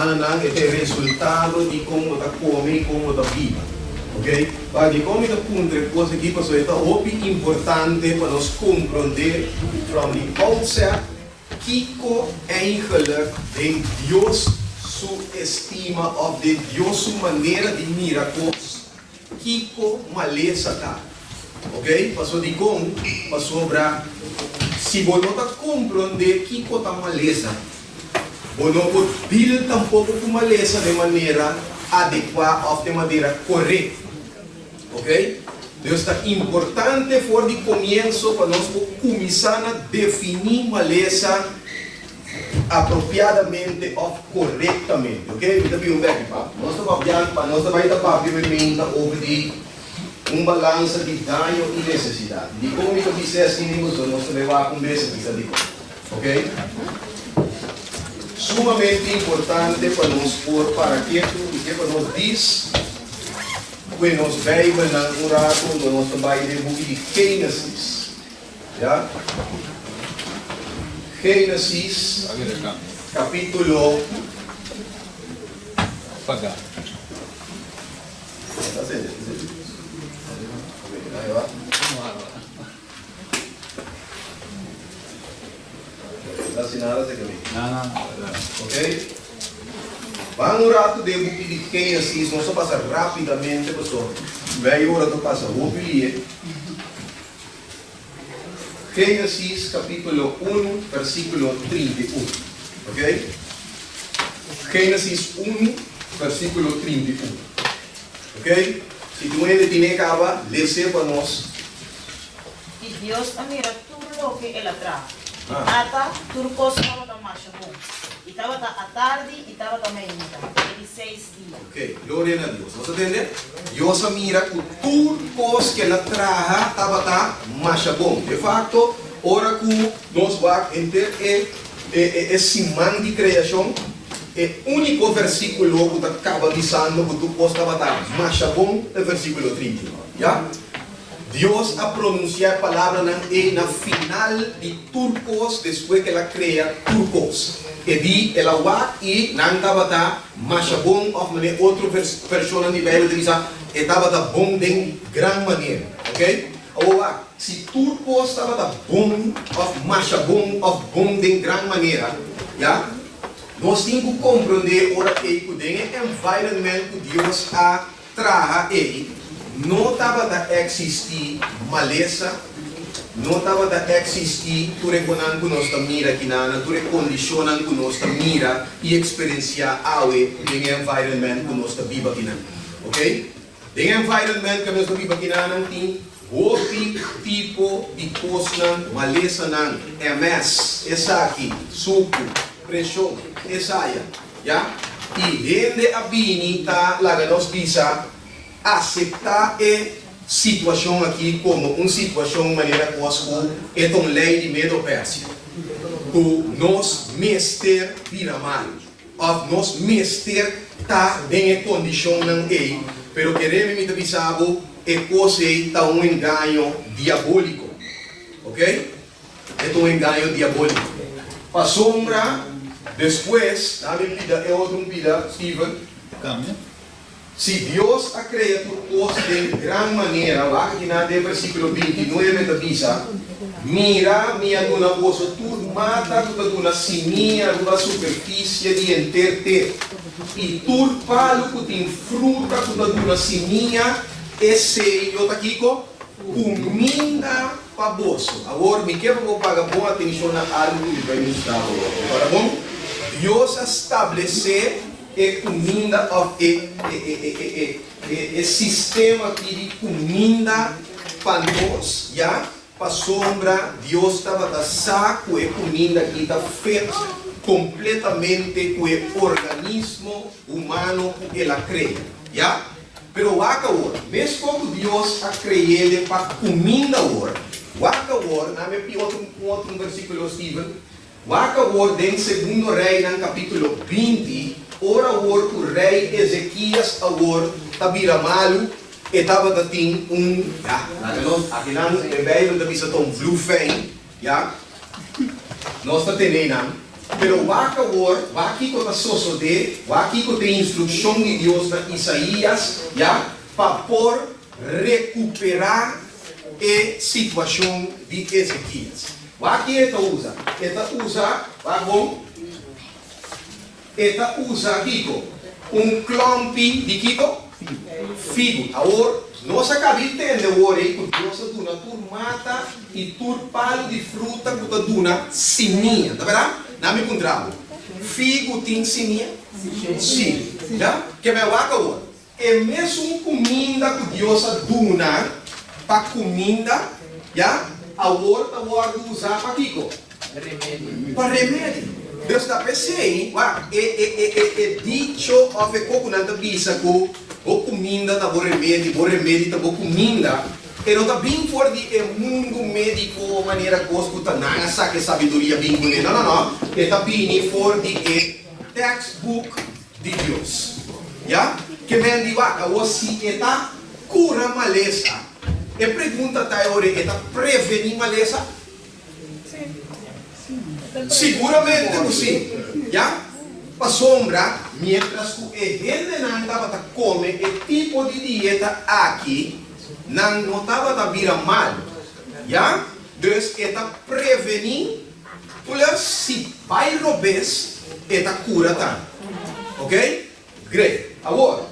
Nan e ta e resultado di kon bo ta kome i kon bo ta biba. Ok? Wak, dikon mi ta puntra e kos aki? Pasobra e ta hopi importante pa nos komprondé from the outset kiko eigenlijk den Dios su estima òf den Dios su manera di mira kos, Kiko malesa ta? Ok, paso dikon? Pasobra si bo no ta komprondé kiko ta malesa, bo no por deal tampoko ku malesa den manera adekuá òf den manera korekto. Ok, dus ta importante for di komienso pa nos por kuminsá na definí malesa Apropiadamente of korektamente. Ok, mi ta bin un beki pa nos ta papia, pa nos ta bai ta papia mi menta over di un balansa di daño i nesesidat. Dikon mi ta bis'é asina i boso nos ta bai wak un bes aki sa dikon. Ok. Sumamente importante pa nos por para ketu i ke pa nos dis kue nos Beibelnan un rato unda nos ta bai den buki di Génesis. Ya. Génesis capítulo. Paga. Ok. Ban un rato den buki di Génesis, nos ta pasa rápidamente pasobra mei ora ta pasa hopi lie. Génesis capítulo unu versículo 31. Ok? Génesis unu versículo 31. Ok? Si tin un hende tine caba, les'é pa nos. I Dios a mira tur loke el a traha, i ata, tur kos tabata masha bon. I tabata atardi i tabata mainta, e di seis dia. Ok, gloria na Dios. Nos a tende? Dios a mira ku tur kos ku el a traha tabata masha bon. De fakto, ora ku nos wak henter e e siman di kreashon, e úniko versíkulo ku ta kaba bisando ku tur kos tabata masha bon ta e versíkulo 31. Ya? Dios a pronunsiá e palabranan ei na final di tur kos despues ku el a krea tur kos. E di, El a wak i nan tabata masha bon, òf manera otro vershonnan di Beibel ta bisa, e tabata bon den gran manera. Oke? Awor wak, si tur kos tabata bon òf masha bon òf bon den gran manera, ya, nos tin ku komprondé ora ei ku den e environment ku Dios a Traha ei, no tabata eksistí malesa, no tabata eksistí tur e konan ku nos ta mira kinanan, tur e kondishonnan ku nos ta mira i eksperensiá awe den e environment ku nos ta biba kinan. Ok? Den e environment ku nos ta biba kinanan tin hopi tipo di kosnan, malesanan, MS, esaki, suku, preshon, esaya. Ya, i hende a bini ta laga nos bisa aseptá e situashon akí komo un situashon manera kos ku e ta un lei di Medo-Persia, ku nos mester bira malu òf nos mester ta den e kondishonnan ei, pero keremi mi ta bisa bo e kos ei ta un engaño diabóliko, oke. E ta un engaño diabóliko. Pasobra despues, dame pida e otro un pida, Steven. Cambia. Si Dios a crea tur cos den gran manera, wak aki nan den versiculo 29 ta bisa, Mira, mi a duna boso tur mata cu ta duna simia riba superficie di henter ter, i tur palu cu tin fruta cu ta duna simia, esei lo ta kico? Cuminda pa boso. Awor mi ke pa bo paga bon atencion na algu ku mi bai mustra bo awor. Prepara bon. Dios a stablece e cuminda of e e sistema aki di cuminda pa nos, ya, pasobra Dios tabata sa ku e cuminda aki ta fit completamente ku e organismo humano ku el a crea, ya. Pero wak awor, meskos ku Dios a kreele pa kuminda awor, wak awor, na mi pidi otro un otro un versíkulo, Steven, wak awor den Segundo Reinan kapítulo 20, ora awor ku rei Ezekias awor ta bira malu, e tabata tin un, ya, laga nos, akinan e Beibel ta bisa ta un blufein, ya, nos ta tene einan. Pero wak awor, wak kiko ta sosodé, wak kiko ta e instrukshon di Dios na Isaías, ya, pa por rekuperá e situashon di Ezekias. Wak ki e ta usa. E ta usa, wak bon, e ta usa kiko? Un klòmpi di kiko? Figu. Awor, nos a kaba di tende awor ei ku Dios a duna tur mata i tur palu di fruta ku ta duna simia. Ta bèrdat? Na mi puntra bo, figu tin simia? Sí. Ya? Ke mi a wak awor? E mesun kuminda ku Dios a duna pa kuminda, ya, awor ta wòrdu usá pa kiko? Pa remedi. Dus ta p'esei, wak, e e e e e dicho òf e kos ku nan ta bisa ku bo kuminda ta bo remedi, bo remedi ta bo kuminda, e no ta bin for di e mundu médiko manera kos ku ta nan a saka e sabiduria bin kuné. No, no, no. E ta bini for di e textbook di Dios. Ya? Ke men di wak awor si e ta kura malesa, e pregunta ta e ora e ta preveni malesa? Siguramente ku si. Ya? Pasobra mientras ku e hendenan tabata kome e tipo di dieta aki, nan no tabata bira malu. Ya? Dus e ta preveni. Plus si bai robes e ta cura tambe. Ok? Great. Awor,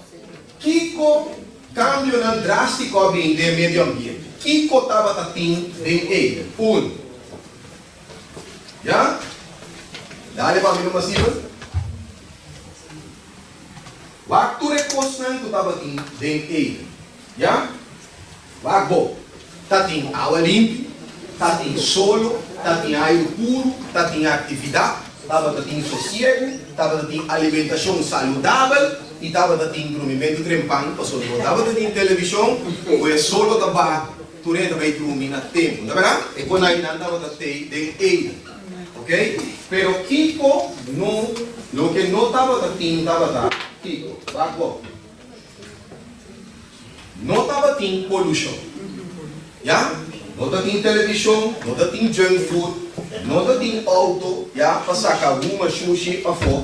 kico cambionan drastico a bin den medio ambiente? Kico tabata tin den Eden? Un. Ya? Dale pa mi no masibel. Wak tur e cosnan cu tabatin den Eden. Ya? Wak bo, ta tin awa limpi, ta tin solo, ta tin airu puru, ta tin aktividat, tabata tin sosiegu, tabata tin alimentashon saludabel i tabata tin drumimentu trempan, pasobra no tabata tin televishon ku e solo ta baha tur hende ta bai drumi na tempu. Ta bèrdat? E konainan tabata tei den Eden. Oke? Pero kiko no, loke no tabata tin tabata kiko? Wak bo. No tabatin polushon. Ya, no ta tin televishon, no ta tin junk food, no ta tin outo, ya, pa saka huma shushi pafó,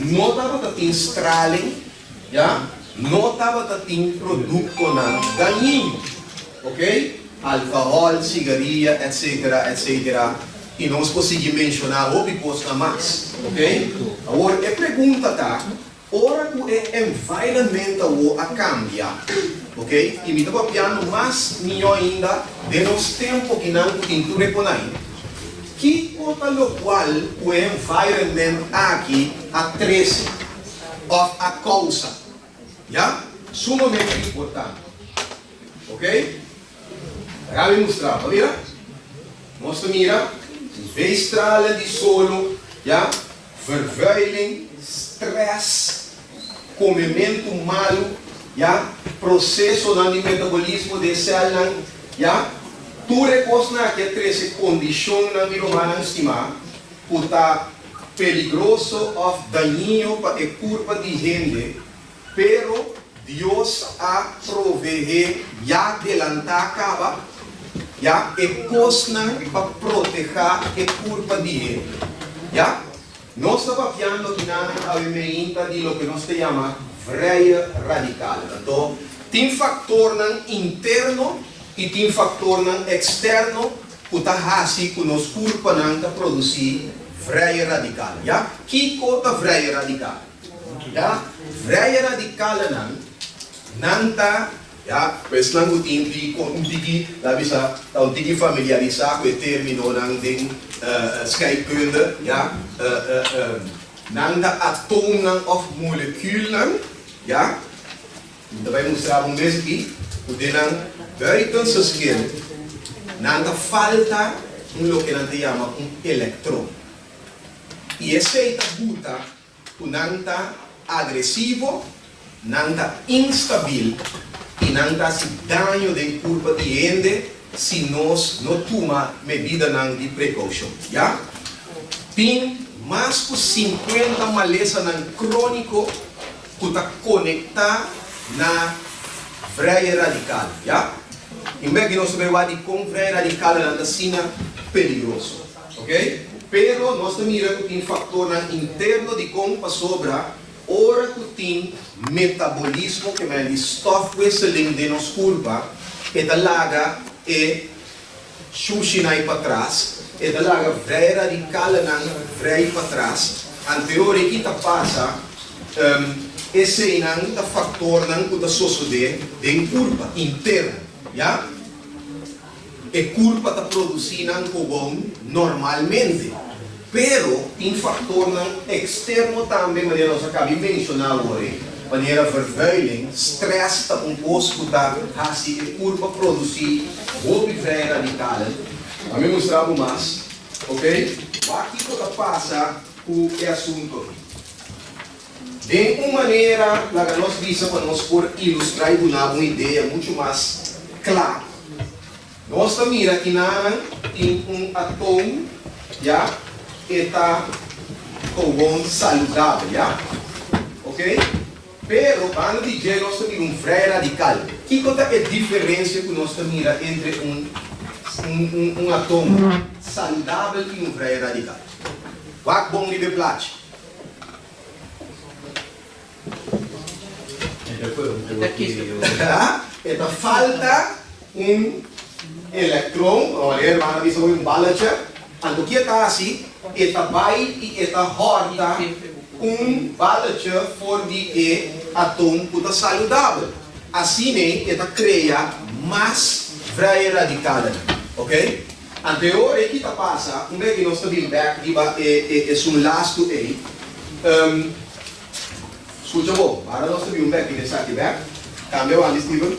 no tabata tin straling, ya, no tabata tin produktonan dañino, ok, alkohòl, sigaria, etsetera, etsetera, i nos por sigui menshoná hopi kosnan mas, ok. Awor e pregunta ta. Ora ku e environment awo a kambia, ok, i mi ta papiando mas mihó ainda den nos tempu kinan ku tin tur e konai, kiko ta lokual ku e environment aki a trese òf a kousa? Ya, sumamente importante, ok. Laga mi mustra bo, mira, nos ta mira UV-stralen di solo, ya. Vervuiling, stress, komementu malu, ya, prosesonan di metabolismo den sèlnan, ya, tur e kosnan aki a trese kondishonnan di rumannan stimá ku ta peligroso òf dañino pa e kurpa di hende, pero Dios a proveé ya delantá kaba, ya, e kosnan pa protehá e kurpa di hende. Ya. Nos ta papiando kinan awe meinta di loke nos ta yama vrije radikalen. Anto, tin faktornan interno i tin faktornan eksterno ku ta hasi ku nos kurpanan ta produsí vrije radikalen. Ya. Kiko ta vrije radikalen? Ya, vrije radikalenan, nan ta, ya, esnan ku tin di un tiki, ta bisa, ta un tiki familiarisá ku e términonan den scheikunde, ya, nan ta atoomnan òf molekuulnan, ya. Mi ta bai mustra bo mes aki ku den nan buitenste schil nan ta falta un loke nan ta yama un elektron. I esei ta buta ku nan ta agresivo, nan ta instabil i nan ta hasi daño den kurpa di hende si nos no tuma medidanan di prekoushon. Ya tin mas ku sinkuenta malesanan króniko ku ta konektá na vrije radikal. Ya i meki nos ta bai wak dikon vrije radikalnan ta asina peligroso. Ok? Pero nos ta mira ku tin faktornan interno dikon pasobra ora ku tin metabolismo ke men di stofwisseling den nos kurpa e ta laga e shushinan patras, e ta laga vrij radikalenan vrij patras. Anterior e ki ta pasa, eseinan ta faktornan ku ta sosodé den kurpa interno, ya. E kurpa ta produsí nan kobon normalmente, pero tin faktornan eksterno tambe manera nos a kabi menshoná awor, manera vervuiling, strès ta un kos ku ta hasi e kurpa produsí hopi vrije radikalen. A mi mustra bo mas, ok? Wak kiko ta pasa ku e asuntu aki. Den un manera, laga nos bisa pa nos por ilustrá i duna bo un idea muchu mas kla. Nos ta mira kinanan tin un atoom, ya, e ta gewoon saludabel, ya. Ok? Pero banda di dje nos ta mira un vrij radical. Kiko ta e diferencia ku nos ta mira entre un un un atoom saludabel i un vrij radical? Wak bon riba e plachi. E ta falta un electron, o e hermano a bisa hoy un balletje, anto ki e ta haci? E ta bay y e ta horta un balletje for di e atom cu ta saludabel. Asina e ta crea mas vrije radicalen. Ok? Anto e ora ei ki ta pasa, un bek di nos ta bin bek riba e esun lastu ei. Skucha bo, para nos ta bin un bek di esaki bek. Kambia wandi, Steven.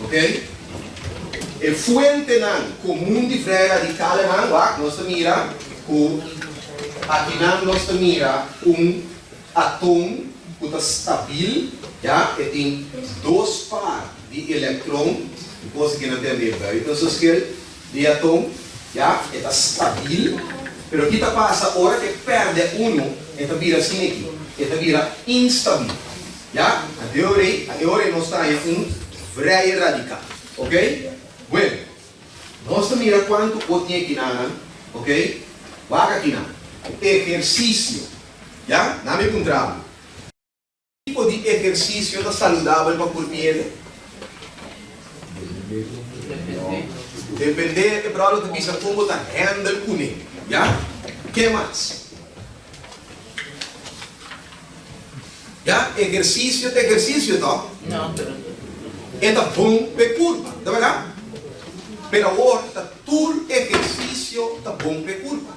Ok. E fuentenan komun di vrij radikalenan, wak, nos ta mira ku akinan nos ta mira un atom ku ta stabil, ya, e tin dos par di elektron, un kos ku nan ta yama e buitenschil di atom, ya, e ta stabil, pero ki ta pasa ora ku e pèrdè unu, e ta bira asina aki, e ta bira instabil, ya, anto e ora ei, e ora ei nos ta haña un vrije radical, ok? Bueno, nos ta mira kuantu por tin akinanan, ok? Wak akinan, ehersisio. Ya, na mi puntra bo. Ki tipo di ehersisio ta saludabel pa kurpi hende? Depende, e bròder ta bisa kon bo ta handle kuné. Ya? Ke mas? Ya, ehersisio ta ehersisio tòg? E ta bon pa e kurpa, ta bèrdat? Pero awor ta tur ehersisio ta bon pa e kurpa.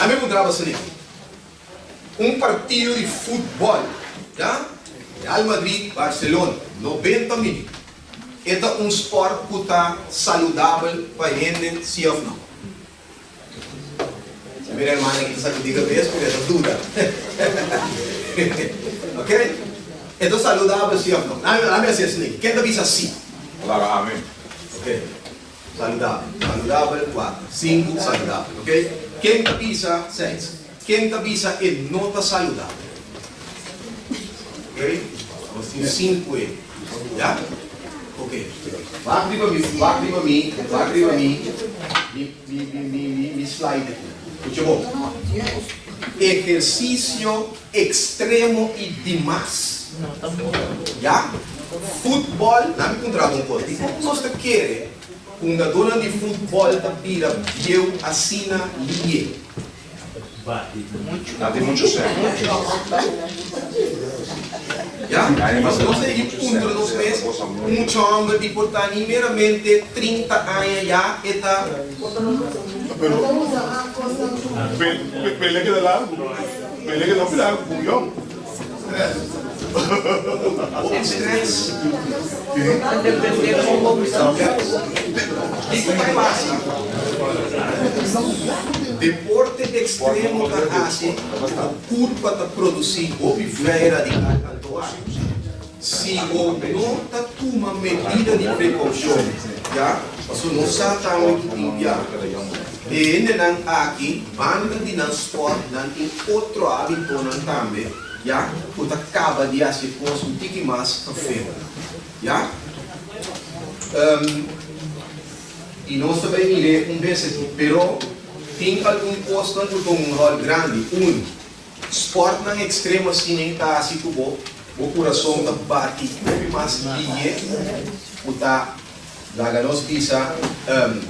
Ami puntra bo asina, un partido di futbòl, ya, Real Madrid, Barcelona, 90 minüt, e ta un spòrt ku ta saludabel pa hende, si òf nò? Mi mira hermana aki ta sakudí kabes, pero e ta duda. Ok, e ta saludabel si òf nò? Ami hasi asina, ken ta bisa si? Ami. Ok. Saludabel, saludabel, kuater, sinku, saludabel, ok? Ken ta bisa, seis. Ken ta bisa e no ta saludabel? Ok, nos tin sinku e, ya? Ok, wak riba mi, wak riba mi, wak riba mi, mi, mi, mi, mi, mi, mi slide aki. Escucha bon. Ehersisio ekstremo i dimas. Ya? Futbòl, nan mi puntra bo un kos, dikon ku nos ta kere ku hungadónan di futbòl ta bira bieu asina lié? Nan tin muchu sèn. Ya? Nos ta yegi puntra nos mes, un mucha hòmber di por ta ni meramente 30 aña ya e ta. Pero Pele keda largu. Pele keda hopi largu ku un yòn. Hopi stress. Kiko ta pasa? Deporte ekstremo ta hasi ku bo kurpa ta produsí hopi vrij radikal anto aki. Si bo no ta tuma medida di prekoushon, ya, pasobra nos sa tambe ku tin bia e hendenan aki banda di nan spòrt nan tin otro hábitonan tambe, ya, ku ta kaba di hasi e kos un tiki mas ferfeo, ya. I nos ta bai mir'é un bes aki. Pero tin algun kosnan ku ta un ròl grandi. Un, spòrtnan ekstremo asina ei ta hasi ku bo bo kurason ta bati hopi mas lihe ku ta laga nos bisa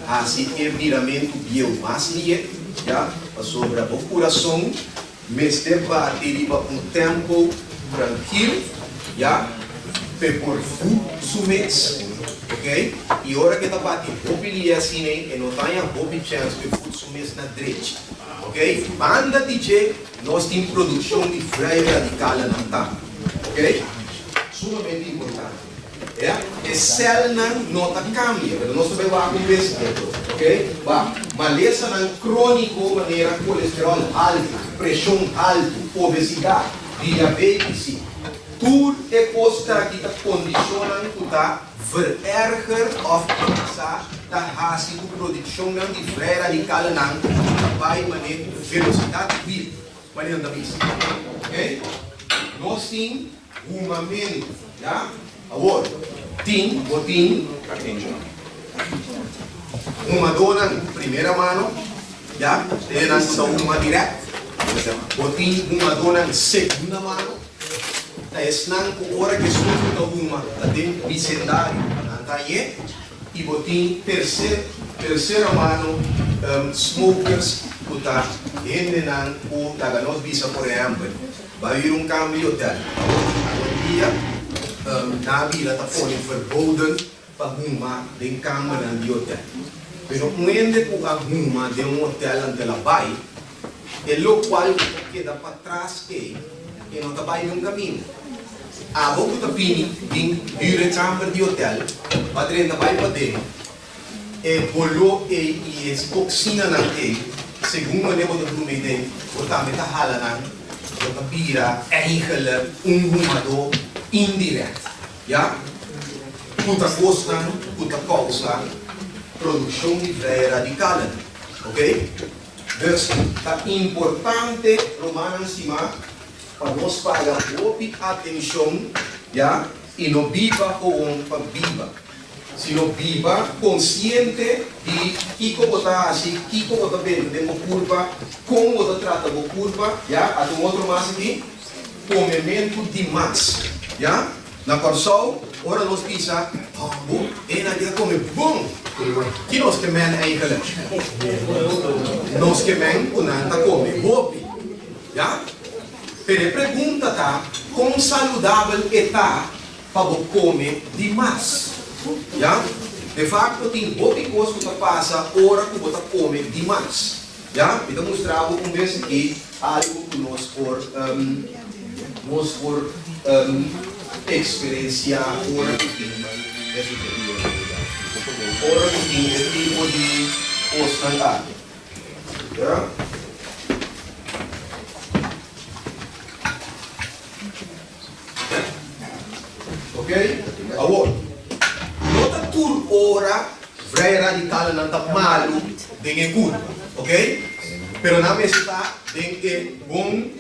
hasi e biramentu bieu mas lihe, ya, pasobra bo kurason Mester bati riba un tempo trankil, ya, p'e por voed su mes, ok? I ora ku e ta bati hopi lia asina ei, e no ta haña hopi chèns p'e voed su mes na drechi, ok? Banda di dje nos tin produkshon di vrije radikalennan tambe, ok? Sumamente importante. Ya, e sèlnan no ta kambia, pero nos ta bai wak un bes otro, ok? Wak, malesanan króniko manera kolesteròl haltu, preshon haltu, obesidat, diabétisi, tur e kosnan aki ta kondishonnan ku ta vererger òf sa ta hasi ku produkshonnan di vrij radikalenan ta bai manera velosidat wiel, manera nan ta bisa, ok? Nos tin. Humamentu, ya? Awor, tin, bo tin humadónan primera mano, ya? Tenenan ku ta huma dirèkt. Bo tin humadónan segunda mano, ta esnan ku ora ku esun ku ta huma ta den bisendario, nan ta hañ'é. I bo tin terser, tersera mano, smokers ku ta hendenan ku laga nos bisa por ehèmpel, Bai hür un kamer di hotel. Awor awendia na bira ta pone verboden pa huma den kamernan di hotel. Pero un hende ku a huma den un hotel anto el a bai, e lokual ku ta keda patras ei, e no ta bai niun kaminda. Abo ku ta bini bin hür e kamer di hotel, pa drenta bai paden. E holó ei i e toksinanan ei, segun wanneer bo ta drumi den, bo tambe ta hala nan, bo ta bira eigenlijk un humadó indirèkt, ya, ku ta kosnan ku ta kousa produkshon di vrije radikalen, oké? Dus ta importante, rumannan stimá, pa nos paga hopi atenshon, ya, i no biba gewoon pa biba. Sino biba konsiente di kiko bo ta hasi, kiko bo ta benta den bo kurpa, kon bo ta trata bo kurpa, ya. Ata un otro mas aki, komementu di mas, ya. Na Kòrsou, ora nos bisa, Oh, bo e nan ta kome bon! Ki nos ke men eigenlijk? Nos ke men ku nan ta kome hopi, ya. Pero e pregunta ta, kon saludabel e ta pa bo kome di mas. Ya. De fakto tin hopi kos ku ta pasa ora ku bo ta kome di mas. Ya. Mi ta mustra bo un bes aki algu ku nos por nos por eksperensiá ora ku tin ora ku tin e tipo di kosnan aki. Ya. Ok? Awor, no ta tur ora vrij radicalnan ta malu den e kurpa, ok? Pero nan mester ta den e bon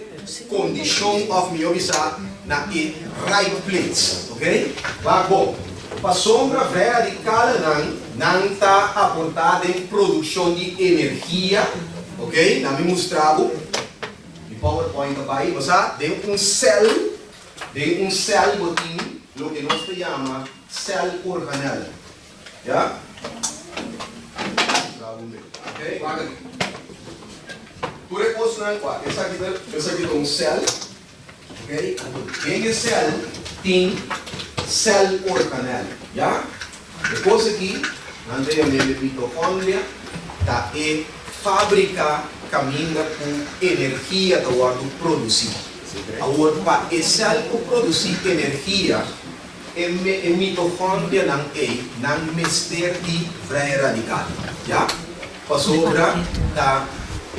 kondishon òf mihó bisá na e right place, ok? Wak bon, pasobra vrij radicalnan nan ta aportá den produkshon di energia, ok? Nan mi mustra bo. Mi powerpoint ta bai, bo sa, den un sèl, den un sèl bo tin loke nos ta yama sèlorganèl. Ya? Ok, wak aki. Tur e kosnan, wak, esaki ta, esaki ta un sèl, ok, anto den e sèl tin sèlorganèl. Ya? E kos aki, nan ta yam'é mitokondria, ta e fábrika kaminda ku energia ta wòrdu produsí. Awor, pa e sèl por produsí energia, e e mitokondrianan ei nan mester di vrije radikal. Ya? Pasobra ta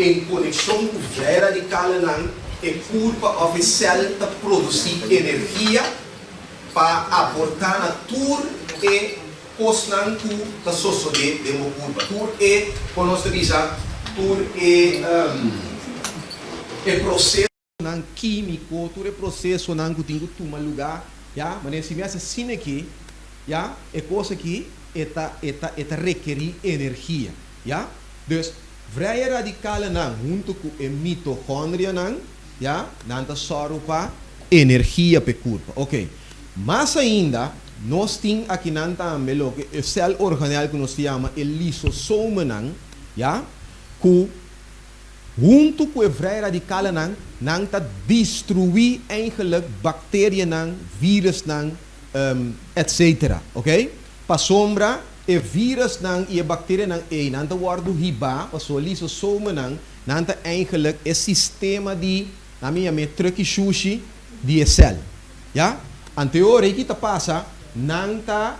en konekshon ku vrije radikalnan e kurpa òf e sèl ta produsí energia. Pa aportá na tur e kosnan ku ta sosodé den bo kurpa, tur e, kon nos ta bisa, tur e e prosesonan kímiko, tur e prosesonan ku tin ku tuma lugá, ya, manera si mi hasi asina aki, ya, e kos aki. E ta e ta e ta rekerí energia, ya. Dus, vrije radikalennan huntu ku e mitochondrianan, ya, nan ta sòru pa energia p'e kurpa. Oke. Mas ainda, nos tin akinan tambe loke e sèl organel ku nos ta yama e lisosomenan, ya, ku huntu ku e vrije radikalennan, nan ta destruí eigenlijk bakterianan, virusnan, etc. Ok? Pasobra e virusnan i e bakterianan ei nan ta wòrdu hibá pasobra lisosomenan nan ta eigenlijk e sistema di, nan mi yam'é trucky shushi di e sèl. Ya? Anto e ora ei ki ta pasa? Nan ta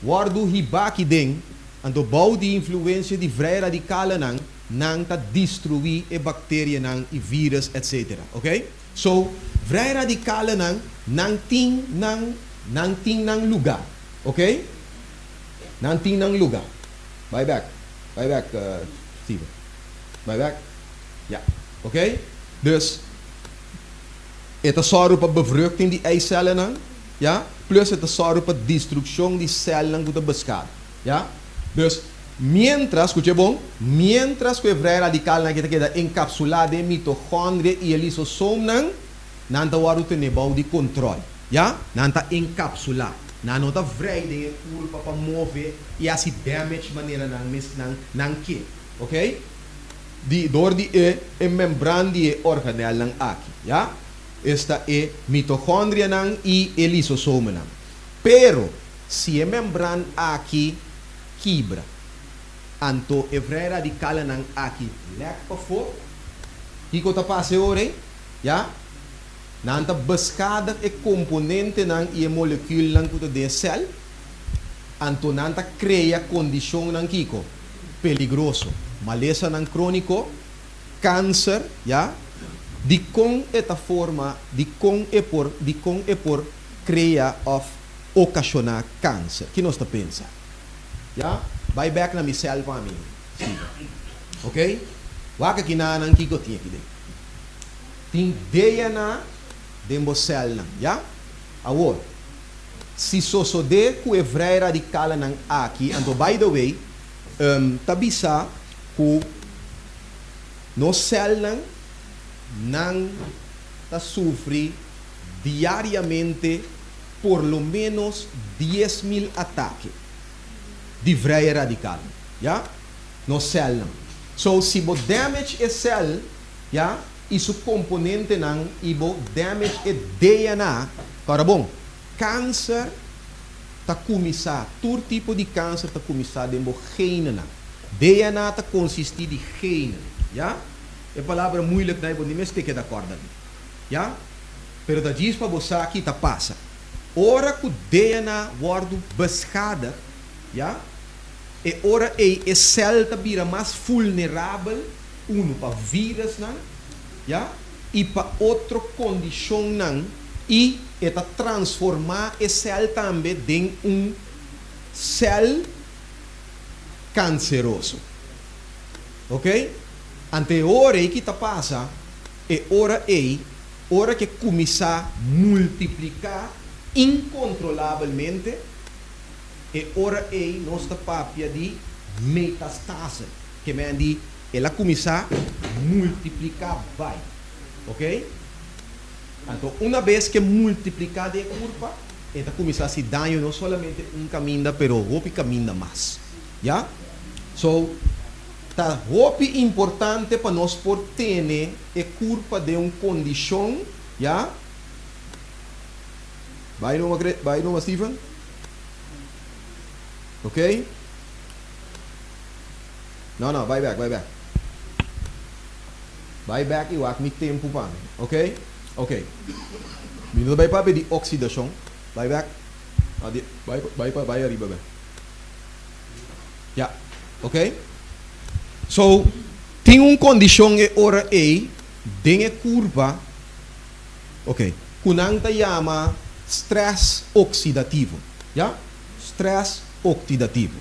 wòrdu hibá aki den, anto bou di influensia di vrije radikalenan nan ta destruí e bakterianan i virus etc. Ok? So, vrij radikalenan nan tin nan nan tin nan lugá. Ok? Nan tin nan lugá. Bai bèk. Bai bèk, Steven. Bai bèk. Ya. Ok? Dus, e ta sòru pa bevruchting di eicellennan, ya, plus e ta sòru pa destrukshon di sèlnan ku ta beskada. Ya? Dus, miéntras, skucha bon, miéntras ku e vrij radikalnan aki ta keda enkapsulá den mitogondria i e lisosoomnan, nan ta wòrdu tene bou di kontròl. Ya? Nan ta enkapsulá. Nan no ta vrij den e kurpa pa move i hasi damage manera nan mes nan nan ke. Oké? Di, dor di e e membran di e organèlnan aki. Ya? Esta e mitogondrianan i e lisosomenan. Pero, Si e membran aki kibra, anto e vrij radikalenan aki lèk pafó, kiko ta pasa e ora ei? Ya, nan ta beskadig e komponentenan i e molekülnan ku ta den e sèl, anto nan ta krea kondishonnan kiko? Peligroso, malesanan króniko, kanser, ya. Dikon e ta forma, dikon e por, dikon e por krea òf okashoná kanser. Ki nos ta pensa? Ya, bai bèk na mi sèl pa mi, Steven. Oké? Wak aki nanan kiko tin aki den. Tin DNA den bo sèlnan, ya? Awor, si sosodé ku e vrij radikalenan aki, anto by the way, ta bisa ku nos sèlnan nan ta sufri diariamente por lo menos 10,000 atake di vrije radikal, ya, nos sèlnan. So, si bo damage e sèl, ya, i su komponentenan i bo damage e DNA, kòrda bon, kanser ta kuminsá, tur tipo di kanser ta kuminsá den bo genenan. DNA ta konsistí di genen, ya. E palabra muilik na e bo ni mester keda kòrda mi, ya. Pero ta djis pa bo sa ki ta pasa. Ora ku DNA wòrdu beschadig, ya, e ora ei e sèl ta bira mas vulnerabel, unu pa vírusnan, ya, i pa otro kondishonnan i e ta transformá e sèl tambe den un sèl kanseroso. Oke? Anto e ora ei ki ta pasa? E ora ei, ora ke kuminsá multipliká inkontrolabelmente, e ora ei nos ta papia di metastase, ke men di el a kuminsá multipliká bai. Oke? Anto una bes ke multipliká den e kurpa, e ta kuminsá hasi daño no solamente un kaminda pero hopi kaminda mas. Ya? So, Ta hopi importante pa nos por tene e kurpa den un kondishon, ya. Bai numa kre, bai numa Steven. Ok. No, no, bai bek, bai bek. Bai bek i wak mi tempu pa mi. Ok? Ok. Mi no ta bai papia di oksidashon. Bai bek. No, di, bai, bai, bai ariba bek. Ya, ok. So, tin un kondishon e ora ei den e kurpa, ok, ku nan ta yama strès oksidativo. Ya, strès oktidativo.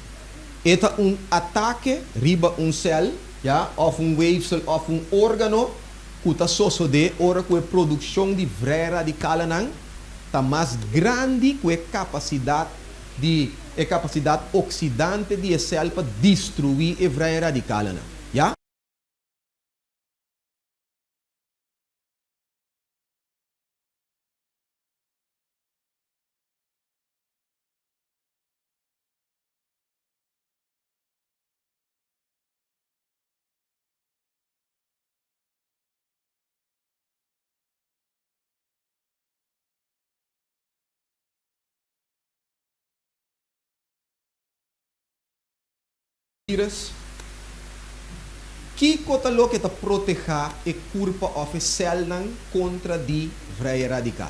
E ta un atake riba un sèl, ya, òf un weefsel òf un órgano ku ta sosodé ora ku e produkshon di vrij radikalenan ta mas grandi ku e kapasidat. di e kapasidat oksidante di e sèl pa destruí e vrije radikalnan. Ya? Virus? Kiko ta loke ta protehá e kurpa òf e sèlnan kontra di vrije radikal?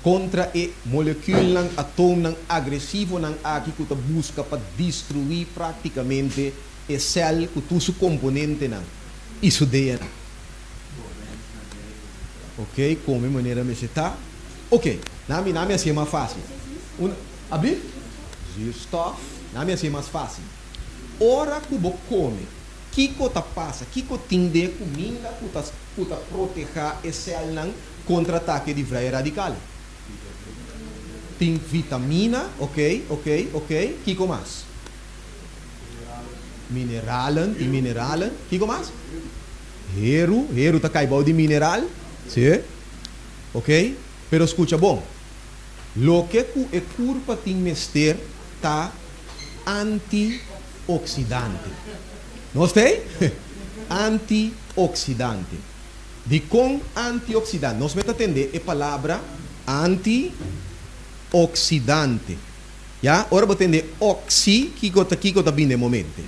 Kontra e molekülnan, atoomnan agresivonan aki ku ta buska pa destruí praktikamente e sèl ku tur su komponentenan i su DNA. Ok, kome manera mester ta. Ok, nami nami hasié mas fásil. Un, abrí? Zuurstof, nami hasié mas fásil. Ora ku bo kome, kiko ta pasa? Kiko tin den e kuminda ku ta ku ta protehá e sèlnan kontra atake di vrije radikal? Tin vitamina, ok, ok, ok. Kiko mas? Mineralen, tin mineralen. Kiko mas? Heru, heru ta kai bou di mineral, si. Ok, pero skucha bon. Loke ku e kurpa tin mester ta antioksidante. Nos ta ei? Antioksidante. Dikon antioksidante? Nos mester tende e palabra antioksidante. Ya, ora bo tende oxi, kiko ta kiko ta bini den momente?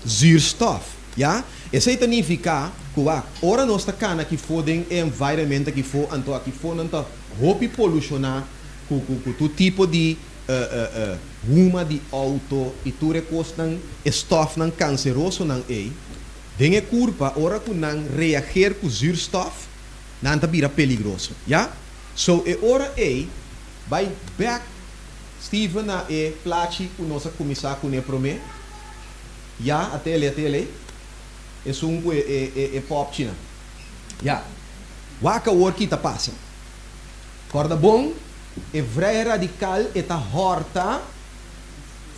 Zuurstof, ya. Esei ta nifiká ku wak, ora nos ta kana akifó den e environment akifó, anto akifó nan ta hopi polushoná ku ku ku tur tipo di huma di outo i tur e kosnan, e stòfnan kanserosonan ei, den e kurpa ora ku nan reageer ku zuurstof, nan ta bira peligroso, ya. So e ora ei bai bèk Steven na e plachi ku nos a kuminsá kuné promé. Ya, a tele, a tele. Esun ku e, e, e, e pòpchinan. Ya. Wak awor ki ta pasa. Kòrda bon, e vrije radikal e ta hòrta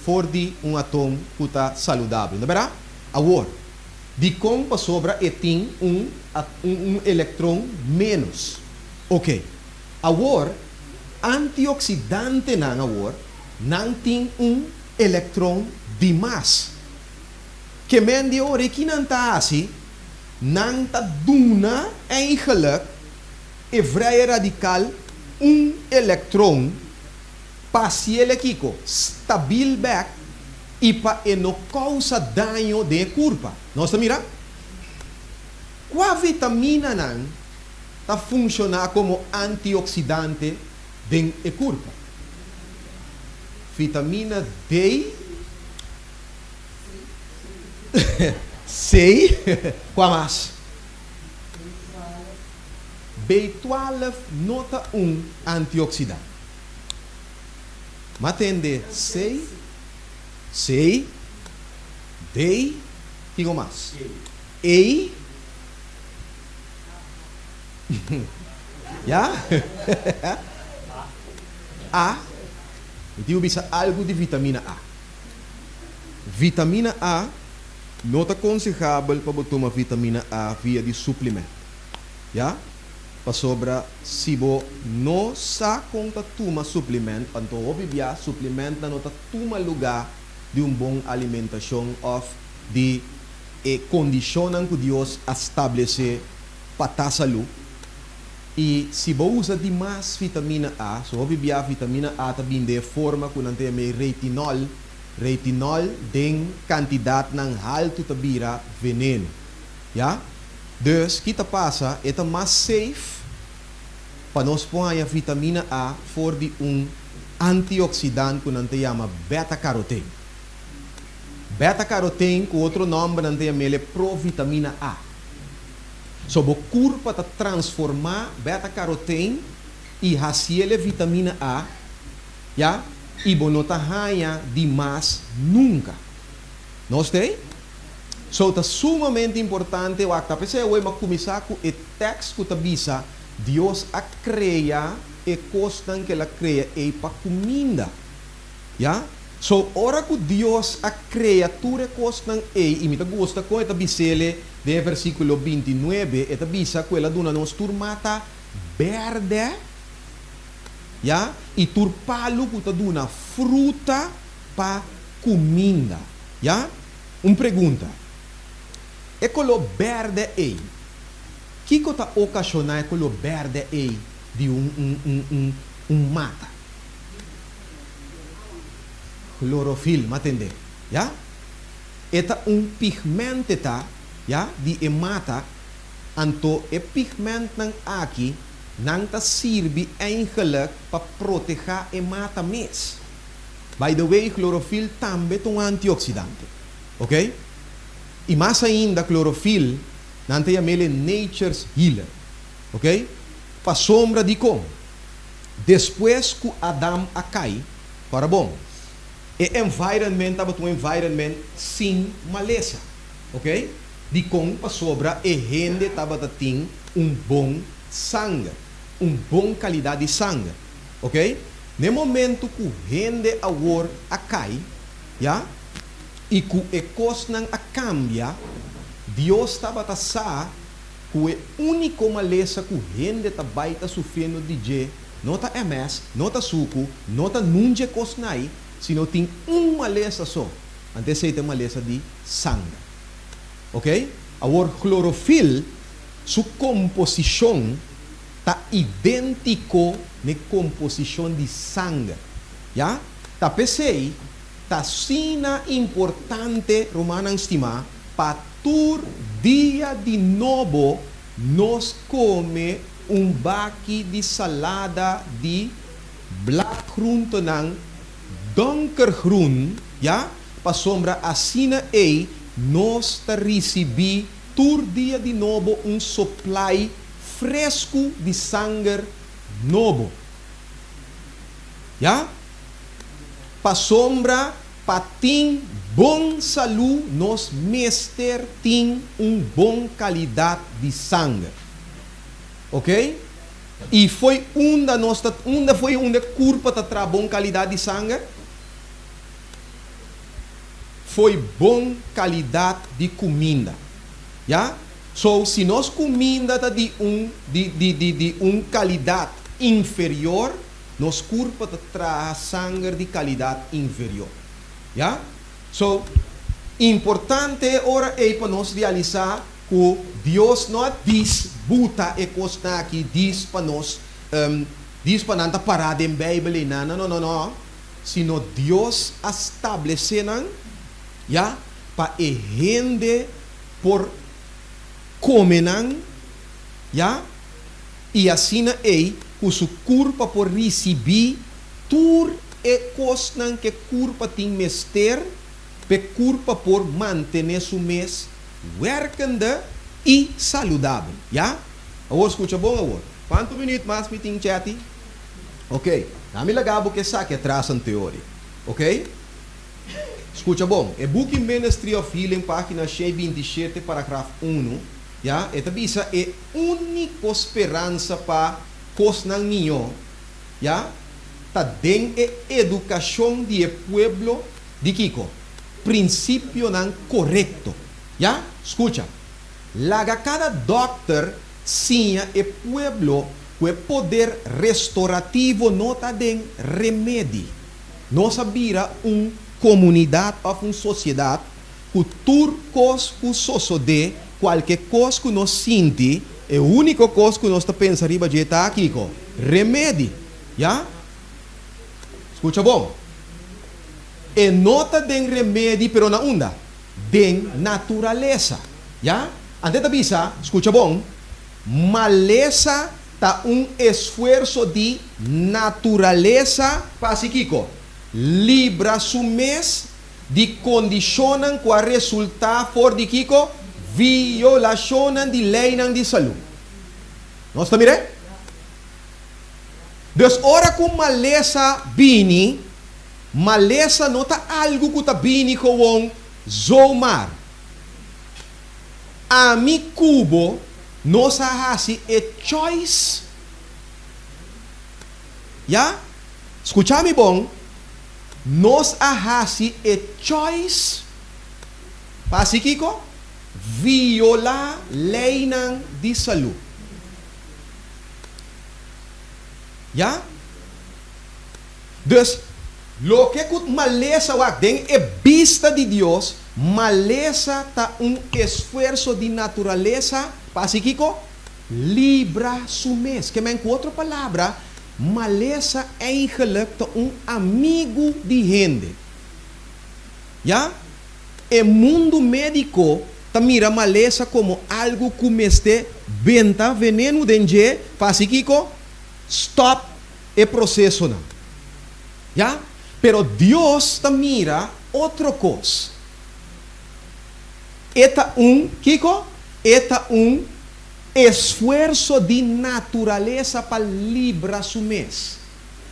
for di un atom ku ta saludabel. No bèrdat? Awor, dikon? Pasobra e tin un, un, un elektron ménos. Oké. Awor, antioksidantenan awor, nan tin un elektron di mas. Ke men di ora ki nan ta hasi? Nan ta duna eigenlijk e vrije radikal un elektron pa hasiel e kiko? Stabil bek i pa e no kousa daño den e kurpa. Nos ta mira? Kua vitaminanan ta funshoná komo antioksidante den e kurpa. Vitamina D, C, kua mas? B12 no ta un antioksidante. Ma tende C, C, D, kiko mas? E. Ya? A. Mi tin ku bisa algu di vitamina A. Vitamina A no ta konsehabel pa bo tuma vitamina A via di suplement. Ya? Pasobra si bo no sa kon ta tuma suplement, anto hopi bia suplementnan no ta tuma lugá di un bon alimentashon òf di e kondishonnan ku Dios a stablesé pa ta salú. I si bo usa di mas vitamina A, so hopi bia vitamina A ta bin den e forma ku nan ta yama e retinol, retinol den kantidatnan haltu ta bira veneno. Ya? Dus, ki ta pasa? E ta mas safe pa nos por haña vitamina A for di un antioksidant ku nan ta yama beta-carotene. Beta-carotene ku otro nòmber nan ta yam'el e provitamina A. So bo kurpa ta transformá beta-carotene i hasiel e vitamina A, ya, i bo no ta haña di mas nunka. Nos t'ei? So ta sumamente importante wak ta p'esei awor mi a kuminsá ku e tèks ku ta bisa Dios a krea e kosnan ku el a krea ei pa kuminda. Ya? So, ora ku Dios a krea tur e kosnan ei, i mi ta gusta kon e ta bis'ele den e versíkulo 29, e ta bisa ku el a duna nos tur mata bèrdè, ya, i tur palu ku ta duna fruta pa kuminda. Ya? Un pregunta, E koló bèrdè ei, kiko ta okashoná e koló bèrdè ei di un un un un un mata? Clorofil, m'a tende, ya? E ta un pigmente ta, ya, di e mata, anto e pigmentnan aki nan ta sirbi eigenlijk pa protehá e mata mes. By the way, clorofil tambe ta un antioxidante, ok? I mas ainda clorofil nan ta yam'el e nature's healer, ok? Pasobra dikon? Despues ku Adam a kai, para bon, e environment tabata un environment sin malesa. Ok? Dikon? Pasobra e hende tabata tin un bon sanger, un bon kalidat di sanger. Ok? Na e momento ku hende awor a kai, ya, i ku e kosnan a kambia, Dios tabata sa ku e úniko malesa ku hende ta bai ta sufriendo di dje no ta MS, no ta suku, no ta nun dje kos nai, sino tin un malesa so, anto esei ta e malesa di sanger. Ok? Awor clorofil su komposishon ta idéntiko n'e komposishon di sanger. Ya? Ta p'esei ta asina importante, rumannan stimá, pa Tur dia di nobo nos kome un baki di salada di bladgroentenan donkergroen, ya, pasobra asina ei nos ta risibí tur dia di nobo un soplai fresku di sanger nobo, ya, pasobra Pa tin bon salú nos mester tin un bon kalidat di sanger. Ok? I fo'i unda nos ta unda fo'i unda e kurpa ta traha bon kalidat di sanger? Fo'i bon kalidat di kuminda. Ya? So si nos kuminda ta di un di di di di un kalidat inferior, Nos kurpa ta traha sanger di kalidat inferior. Ya? So, importante e ora ei pa nos realisá ku Dios no a dis buta e kosnan aki dis pa nos, dis pa nan ta pará den Beibel einan. No, no, no, no. Sino Dios a stablesé nan, ya, pa e hende por kome nan, ya. I asina ei ku su kurpa por risibí tur e kosnan ku e kurpa tin mester p'e kurpa por mantené su mes wèrkende i saludabel. Ya? Awor skucha bon awor. Kuantu minüt mas mi tin, Chetty? Oké, na mi laga bo ku esaki atras anteori. Oké? Skucha bon. E buki Ministry of Healing, página 127, paragraf unu, ya, e ta bisa e Úniko speransa pa kosnan mihó, ya, ta den e edukashon di e pueblo di kiko? Prinsipionan korekto. Ya? Skucha. Laga kada dòkter siña e pueblo ku e poder restorativo no ta den remedi. Nos a bira un komunidat òf un sosiedat ku tur kos ku sosodé, kualke kos ku nos sinti, e úniko kos ku nos ta pensa riba dje ta kiko? Remedi. Ya? Skucha bon. E no ta den remedi, pero na unda? Den naturalesa. Ya? Ante ta bisa, skucha bon, malesa ta un esfuerso di naturalesa pa hasi kiko? Libra su mes di kondishonnan ku a resultá for di kiko? Violashonnan di leinan di salú. Nos ta mir'é? Dus ora ku malesa bini, malesa no ta algu ku ta bini gewon zomaar. Ami ku bo nos a hasi e choice. Ya? Skucha mi bon. Nos a hasi e choice pa hasi kiko? Violá leinan di salú. Ya? Dus, loke ku malesa wak den e bista di Dios, malesa ta un esfuerso di naturalesa pa hasi kiko? Libra su mes. Ke men ku otro palabra, malesa eigenlijk ta un amigu di hende. Ya? E mundu médiko ta mira malesa komo algu ku mester benta venenu den dje pa hasi kiko? Stòp e prosesonan. Ya? Pero Dios ta mira otro kos. E ta un, kiko? E ta un esfuerso di naturalesa pa libra su mes.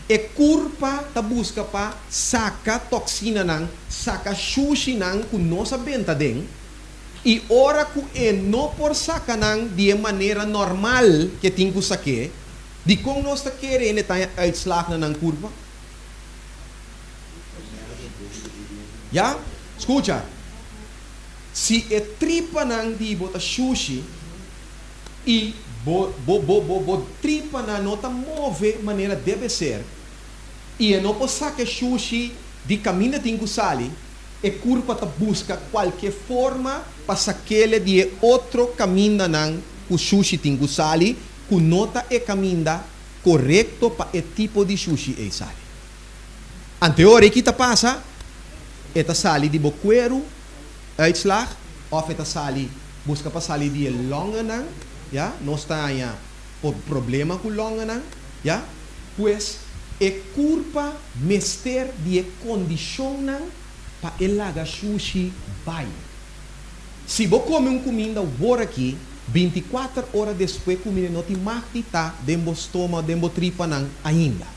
E kurpa ta buska pa saka toksinanan, saka shushinan ku nos a benta den, i ora ku e no por saka nan di e manera normal ku e tin ku sak'é, dikon nos ta kere hende ta haña uitslag na nan kurpa? Ya? Skucha, si e tripanan di bo ta shushi i bo bo bo bo bo tripanan no ta move manera debe ser i e no por saka e shushi di kaminda tin ku sali, e kurpa ta buska kualke forma pa sak'ele di e otro kamindanan ku shushi tin ku sali ku no ta e kaminda korekto pa e tipo di shushi ei sali. Anteor e ki ta pasa, e ta sali di bo kueru, uitslag, òf e ta sali, buska pa sali di e longennan, ya, nos ta haña por problema ku longennan, ya. Pues, e kurpa mester di e kondishonnan pa e laga shushi bai. Si bo kome un kuminda wor aki, bintikuater ora despues kuminda no tin mag di ta den bo stoma, den bo tripanan ainda.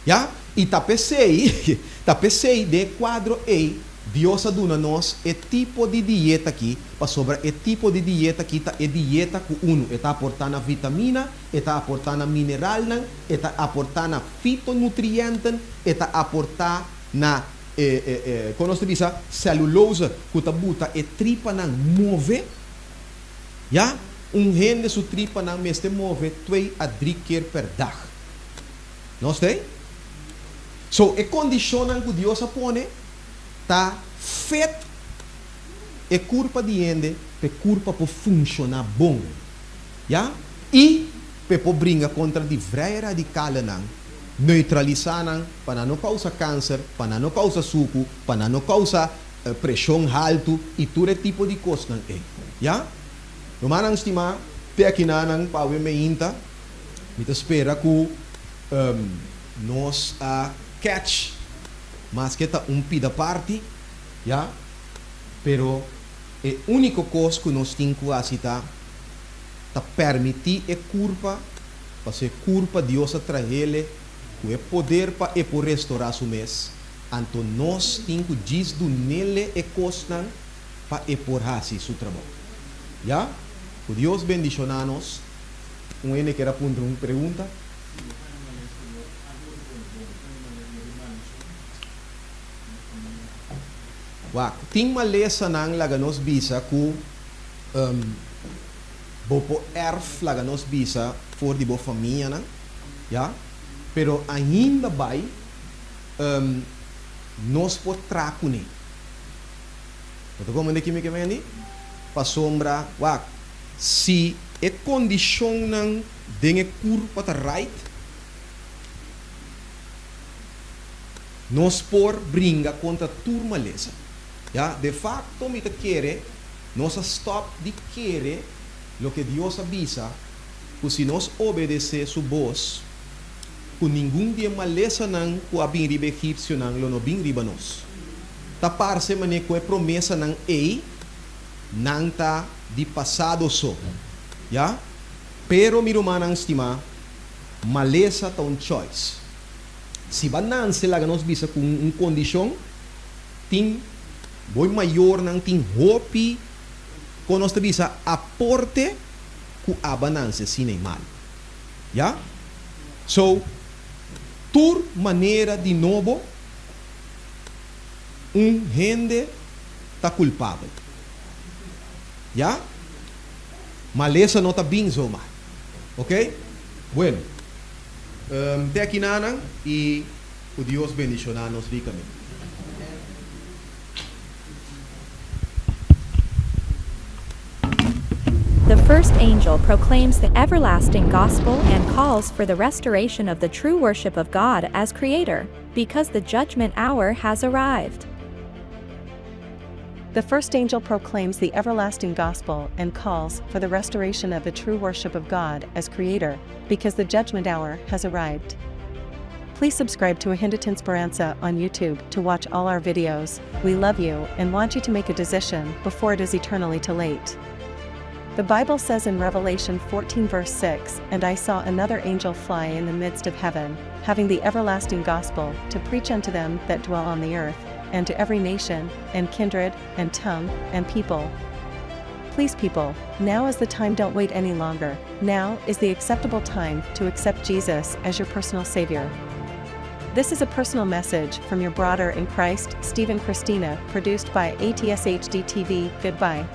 Ya? I ta p'esei, ta p'esei den e kuadro ei Dios a duna nos e tipo di dieta aki, pasobra e tipo di dieta aki ta e dieta ku unu, e ta aportá na vitamina, e ta aportá na mineralnan, e ta aportá na fitonutrienten, e ta aportá na e, e, e, kon nos ta bisa, cellulose ku ta buta e tripanan move. Ya? Un hende su tripanan mester move twee a drie keer per dag. Nos ta ei? So, e kondishonnan ku Dios a pone ta fet e kurpa di hende pa e kurpa por funshoná bon, ya, i pa e por bringa kontra di vrije radikalenan, neutralisá nan pa nan no kousa kanser, pa nan no kousa suku, pa nan no kousa preshon haltu i tur e tipo di kosnan ei, ya. Rumannan stimá, te akinanan pa awe meinta. Mi ta spera ku nos a catch maske ta un pida parti, ya, pero e úniko kos ku nos tin ku hasi ta ta permití e kurpa, pasobra e kurpa Dios a trahele ku e poder pa e por restorá su mes, anto nos tin ku djis dunele e kosnan pa e por hasi su trabou. Ya, ku Dios bendishoná nos. Un hende kier a puntra un pregunta? Wak, tin malesanan laga nos bisa ku bo por erf laga nos bisa for di bo famianan, ya, pero ainda bai nos por tra kuné. Bo ta komprende ki mi ke meni? Pasobra, wak, Si e kondishonnan den e kurpa ta right, nos por bringa kontra tur malesa. Ya, de fakto mi ta kere nos a stòp di kere loke Dios a bisa, ku si nos obedesé su bos, ku ningun di e malesanan ku a bin riba e egipsionan lo no bin riba nos. Ta parse manera ku e promesanan ei Nan ta di pasado so. Ya? Pero mi rumannan stimá, malesa ta un choice. Si ba nanse laga nos bisa ku un kondishon, tin bo mayornan tin hopi kon nos ta bisa aporte ku aba nanse asina i mal. Ya? So, tur manera di nobo. Un hende ta kulpabel. Ya? Malesa no ta bin zomaar. Ok? Bueno. Te aki nanan y cu Dios bendiciona nos ricamente. The first angel proclaims the everlasting gospel and calls for the restoration of the true worship of God as creator, because the judgment hour has arrived. The first angel proclaims the everlasting gospel and calls for the restoration of the true worship of God as creator, because the judgment hour has arrived. Please subscribe to Ainda Tin Speransa on YouTube to watch all our videos. We love you and want you to make a decision before it is eternally too late. The Bible says in Revelation 14 verse 6, And I saw another angel fly in the midst of heaven, having the everlasting gospel, to preach unto them that dwell on the earth, and to every nation, and kindred, and tongue, and people. Please people, now is the time don't wait any longer, now is the acceptable time to accept Jesus as your personal savior. This is a personal message from your brother in Christ, Stephen Christina, produced by ATSHD TV. Goodbye.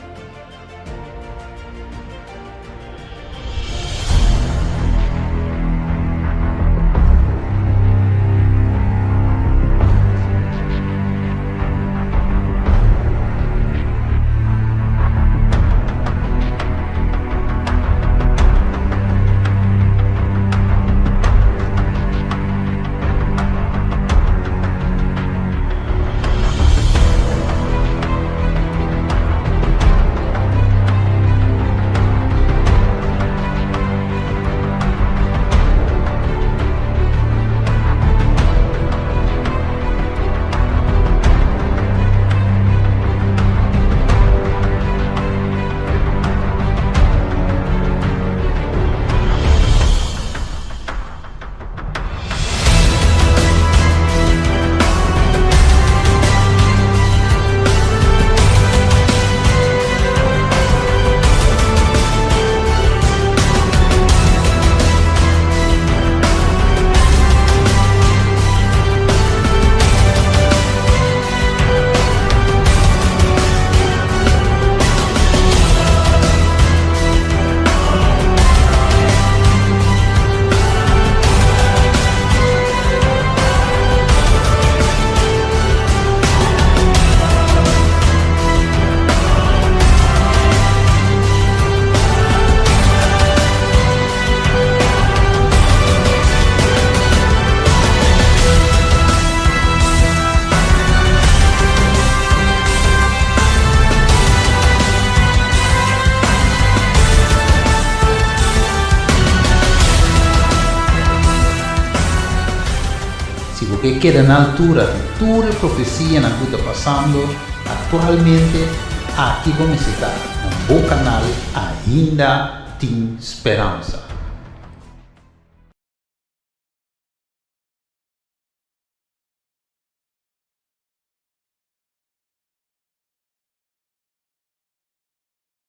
Si bo ke keda na altura di tur e profesianan ku ta pasando aktualmente, aki bo mester ta na bo kanal Ainda Tin Speransa.